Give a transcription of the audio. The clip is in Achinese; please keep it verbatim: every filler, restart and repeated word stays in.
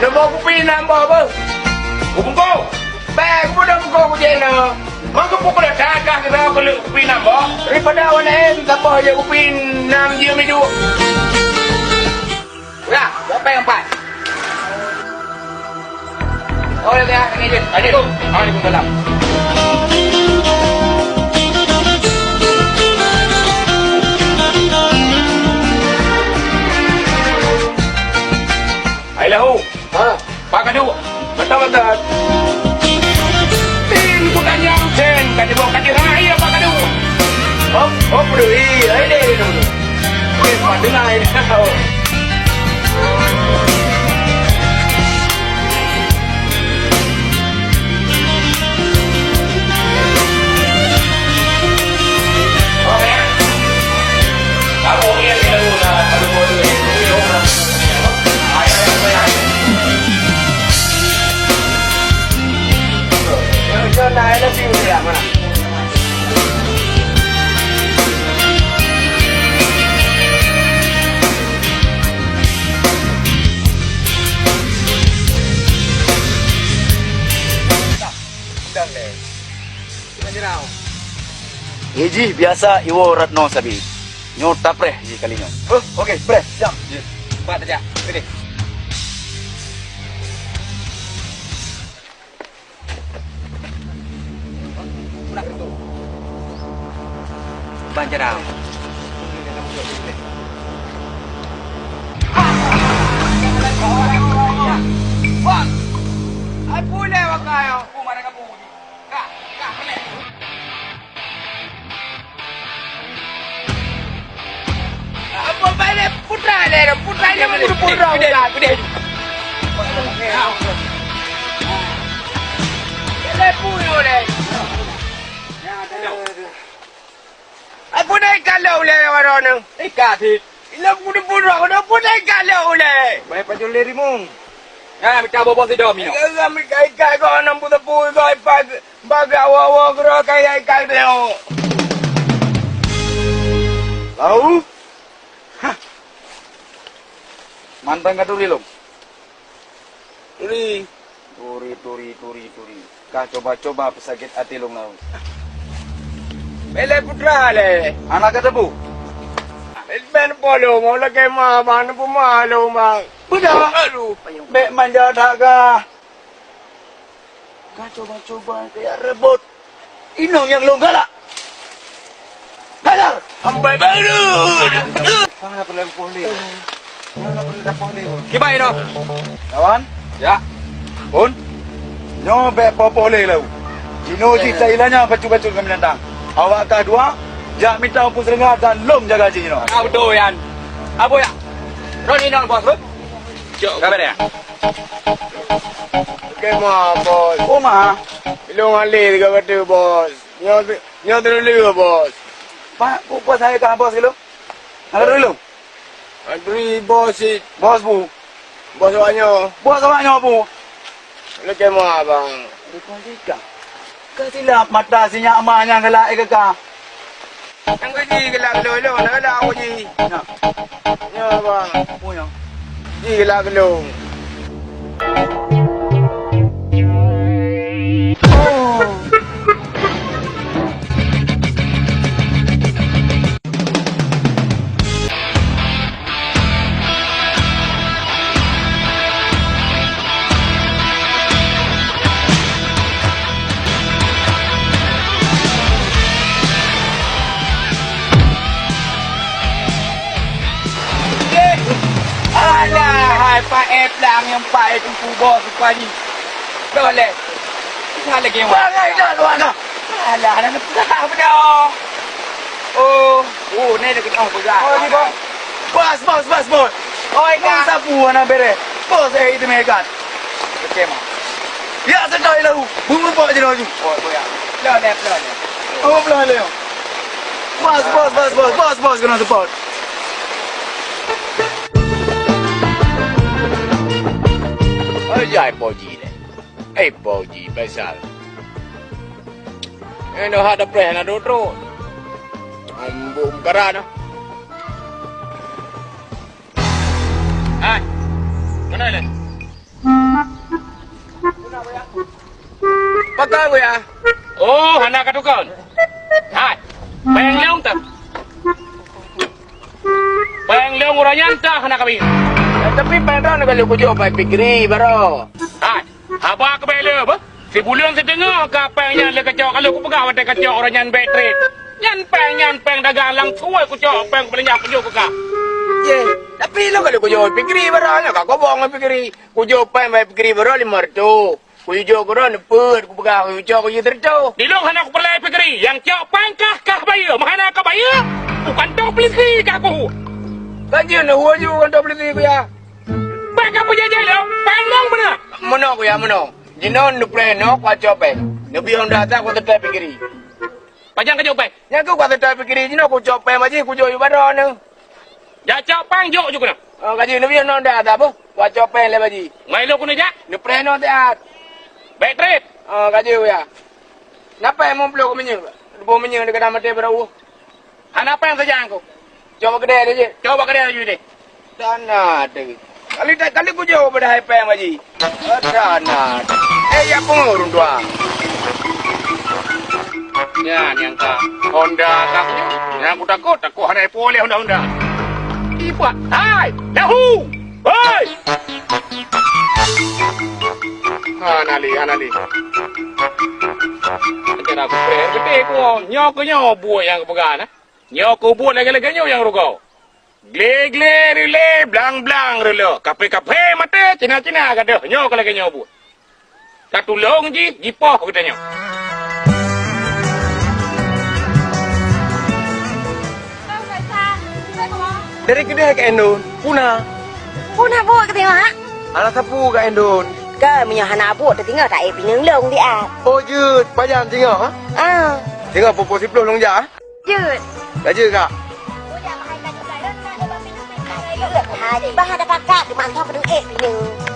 Leumo kupi nam boh beuh. Kubungkôh. Bèk kupeudong bungkôh kujéh nyoe. Meukeupue keuleue that kah keudroe keuleue kupi nam boh. Daripada awak laén saboh jeuet kupi nam jeuem iduek. Udah, siapa yang empat? Oh, ya, ya, ini je. Tadi tu. Waalaikumsalam. Hai lahu. Ha? Pak Kadu. Betul, betul. Tin kutanyong sen, ka dibawa ka dihai apa Kadu? Hop, hop, dui, lain deh. Oke, Pak, dengar ini. Hiji biasa iwoe Ratno sabe. Nyoe tapreh jih kali nyoe. Oh, oke, preh, siap. Ye, cepat saja. Oke. Ban jarang. Bang, ai pulai wakai aku mana kamu? Ka, ka, boleh. Apa balik putra le, putra le mana putra. Gede, gede. Telepon oleh. Aku naik kalau le orang. Ikat hit. Ila aku di putra, aku dah pun naik kalau le. Baik pajul le rimung. Ya, minta bobo sidom ino. Kami kai kai kau enam puluh sepuluh kau ipak. Bagawoe-woe keudroe kayèe ikat beuyôh. Lau? Hah. Mantong ka turi lom. Turi. Turi, turi, turi, turi. Ka coba-coba peusakét até lôn lau. Bèk lé putra lé. Anak ka teupeu. Bèk polo, mau lagèe ma, ma, neupeu ma lôn, ma. Beudôh. Aduh. Bèk manja that kah. Ka cuba-cuba kaya rebut inong nyang lôn galak. Hajar! Ambai baru! Kiban inoe? Lawan? Ya. Pun? Nyoe bèk poh-poh lé lau. Jinoe jih tailanya bacut-bacut ngon binatang. Awak kah dua, jak mita umpung seuleunga dan lôn jaga jih jinoe. Ah, beutôi nyan. Apa ya? Ron inong bos, bos. Cok, ka bèrèh? Oke, ma, bos. Oh, ma. Ilong alé tiga kata, bos. Nyoe, nyoe terlalu, bos. Pak, bu bos saya kah bos gitu? Ada dulu. Andri bos si. Bos bu. Bos awak nyoe. Bos awak nyoe bu. Oke, ma, bang. Bukan sika. Ka silap mata si nyak ma nyang galak, eh, kaka. Nyang ka jigalak lôn, lôn na galak aku ji. Nyak. Nyoe, bang. Oh, nyak. Jigalak lôn. Eh, alah, hai Pak Eplang nyang Pak Teungku Bos rupajih. Boleh. Tinggal lagi yang Wah, dah, dah, dah. Alah, dah nampak apa dah? Oh, oh, ni dah kena pegang. Oh, ni, Bos. Bos, bos, bos, bos. Oi, Bos, Kak. Sapu anak bere. Bos, eh, itu mereka. Oke, Mak. Ya, sedang lau. Bunga buat je laju. Oh, oh, ya. Pelan, eh, pelan, eh. Oh, pelan, eh. Bos, bos, bos, bos, bos, bos, kena support. Oi, jai poji deh. Eh, poji, besar. Eh, noh ada preh na dotro. Ambo mukara na. Hai. Mana le? Pakon, Kuya? Oh, hana katukon. Hai, péng lôn teuh. Péng lôn uroe nyan teuh hana kabéh. Eh, tapi péng droeneuh ka lheueh kujok bak Fikri baroe. Hai, haba keubeue le beuh. Sibuleuen siteungoh ka péng nyan lé kacok, ka lheueh kupeugah watée kacok uroe nyan bèk trép. Nyan péng nyan péng dagang langsui kucok péng beulanja kujok keu kah. Ye, tapi lôn ka lheueh kujok Fikri baroe nyoe ka kobong Fikri. Kujok péng bak Fikri baroe limong reutôh. Kujok keu droeneuh peuet, kupeugah kujok keu jih teureutôh. Di lôn hana kupeureulée Fikri, nyang cok péng kah, kah bayeue, meuhana ka bayeue, kukantoe polisi kah kuhu. Ka jeuet neuhu aju kantoe polisi, Kuya. Bèk kapeujai-jai lôn, péng lôn beuna. Meunoe, Kuya, meunoe. Jinoe neupreh noe kucok péng. Neubiyeu honda that kuseutôt Fikri. Pajan kajok péng? Nyan keuh kuseutôt Fikri jinoe kucok péng bak jih kujok aju baroe neuh. Jak cok péng jok ju keunoe. Oh, ka jeuet neubiyeu noe that, that beuh. Kucok péng lé bak jih. Ngon ilôn keuneuk jak? Neupreh noe that. Bèk trép. Oh, ka jeuet, Kuya. Na péng limong ploh keu minyeuk? Duboh minyeuk dikeue maté baroe. Hana péng sajan ku. Cok bak keudè laju. Cok bak keudè laju deh. Dana deh. Kali tak kali kujok padahai péng bak jih. Dana. Eh, ya pengurun dua. Nyan nyang ka honda ka. Nyang kutakot, takot hana ipo lé honda-honda. Ipat. Hai, dahu. Hei. Hana lé, hana lé. Acara kupreh geude ku nyoe keu nyoe buet nyang kupeugah na. Nyoe kubuet lagèe-lagèe nyoe nyang rugoe. Glé-glé reulée, blang-blang reulée, kaphé-kaphé maté, Cina-Cina gadôh. Nyoe ka lagèe nyoe buet. Tatulông jih jipoh geutanyoe. Dari keudè ka Endon, puna. Puna buet keu teuma? Alah sapu ka Endon. Ka meunyoe hana buet teutinggai tak éh pineung lông di at. Oh jeuet, pajan singoh ha? Ah. Singoh pukul siploh lông jak ha? Jeuet. Ka jeuet kak? Jeuet, hai, bah ada pakat, mantong keuneuk éh pineung.